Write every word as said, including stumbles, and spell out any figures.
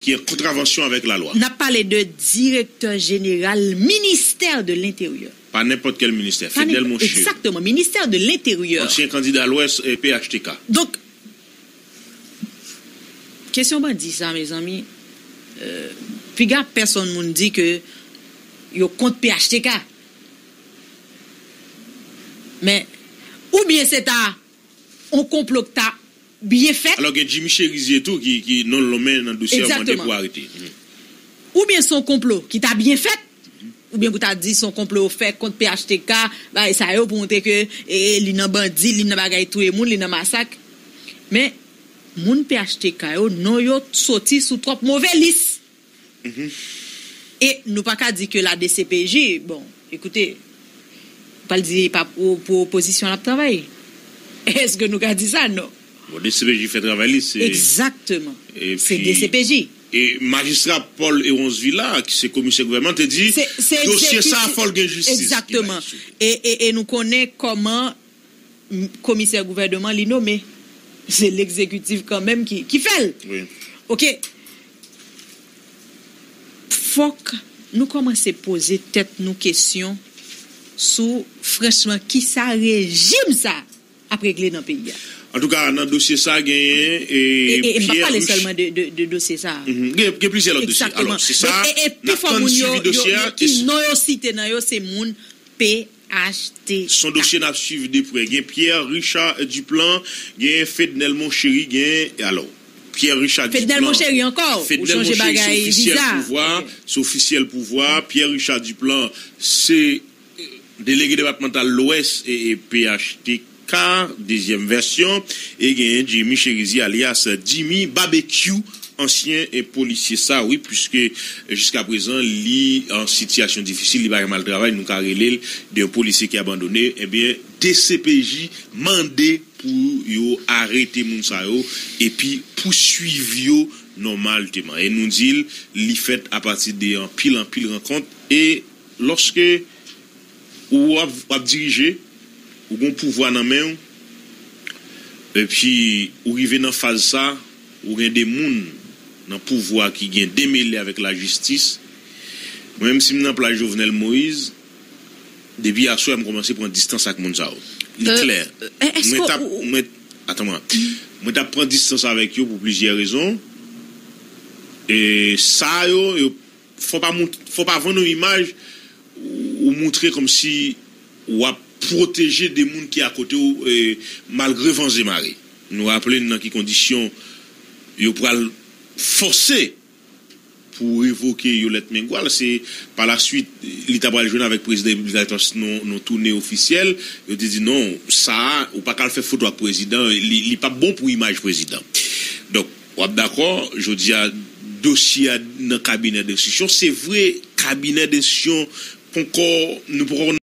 Ki an kontravansyon avèk lalwa. N ap pale de direktè jeneral ministè de lenteryè. Pa nenpòt kèl ministè, Fednel Monchery. Egzakteman, ministè de lenteryè. Ansyen kandida Lwès, eh, P H T K. Donk, kesyon bandi sa, mezanmi, euh, piga pèsonn moun di ke yo kont P H T K. Men, oubyen se ta yon konplo k ta byen fèt. Alò, gen Jimmy Chérizier tou ki, ki non l lonmen nan dosye a, mande pou arete. Egzakteman. Mhm. Oubyen se yon konplo ki ta byen fèt, oubyen pou ta di se yon konplo yo fè kont P H T K, bagay sa yo pou montre ke, e, e, li nan bandi, li nan bagay touye moun, li nan masak. Men, moun P H T K yo, non yo soti sou twòp move lis. Mhm. E nou pa ka di ke la D C P J, bon, ekoute, pral di pa pou, pou opozisyon l ap travay. Èske nou ka di sa? Non. Bon, D C P J fè travay li, se... Egzakteman. Se D C P J. E majistra Paul Héronce Villa, ki se komisè gouvènman, te di, se, se dosye sa a, fò l gen jistis. Egzakteman. E, e, e nou konnen kòman m-, komisè gouvènman li nome. Se legzekitif kanmenm ki, ki fè l. Wi. Oke. Fòk nou kòmanse poze tèt nou kesyon sou, franchman, kisa rejim sa ap regle nan peyi a. Antouka, nan dosye sa, genyen, e, e, e m pa pale sèlman de, de, de dosye sa. Mhm. Gen, gen plizyè lòt dosye. Egzakteman. Alò, se sa, e, e, pi fò moun yo, yo, ki non yo site nan yo, se moun P H T K. Se yon dosye n ap swiv de prè. Gen Pierre Richard Duplan, gen Fednel Monchery, gen, alò, Pierre Richard Duplan. Fednel Monchery ankò, ou chanje bagay viza. Fednel Monchery se ofisyèl pouvwa, se ofisyèl pouvwa. Pierre Richard Duplan, se delege depatmantal Lwès e, e P H T K, dezyèm vèsyon, e genyen Jimmy Chérizier alyas Jimmy Babekyou, ansyen, e, polisye sa, wi, puiske, e, jiska prezan, li an sitiyasyon difisil, li pa gen mal travay, nou ka rele l de yon polisye ki abandone, ebyen, D C P J mande pou yo arete moun sa yo, epi pouswiv yo nòmalteman. E nou di l, li fèt apati de anpil, anpil rankont, e lòske ou ap, w ap dirije, ou gen pouvwa nan men w, epi ou rive nan faz sa, ou gen de moun nan pouvwa ki gen demele avèk lajistis. Mwen menm, si m nan plas Jovenel Moïse, depi aswè, m kòmanse pran distans ak moun sa yo. Li klè. Mwen t ap, mwen, atann mwen. Mwen t ap pran distans avèk yo pou plizyè rezon. E sa yo, yo fò pa mont-, fò pa vann yon imaj ou, ou montre kòmsi w ap pwoteje de moun ki akote w, e, malgre van e mare. Nou raple n nan ki kondisyon yo pral fòse pou revoke Yolette Mengual. Se pa la swit, li ta pral jwenn avèk prezidan Evil Vitalis nan, nan toune ofisyèl. Yo te di, "Non, sa a, ou pa ka al fè foto ak prezidan, li, li p ap bon pou imaj prezidan." Donk, w ap dakò, jodi a, dosye a nan kabinè denstriksyon. Se vre, kabinè denstriksyon poko, nou poko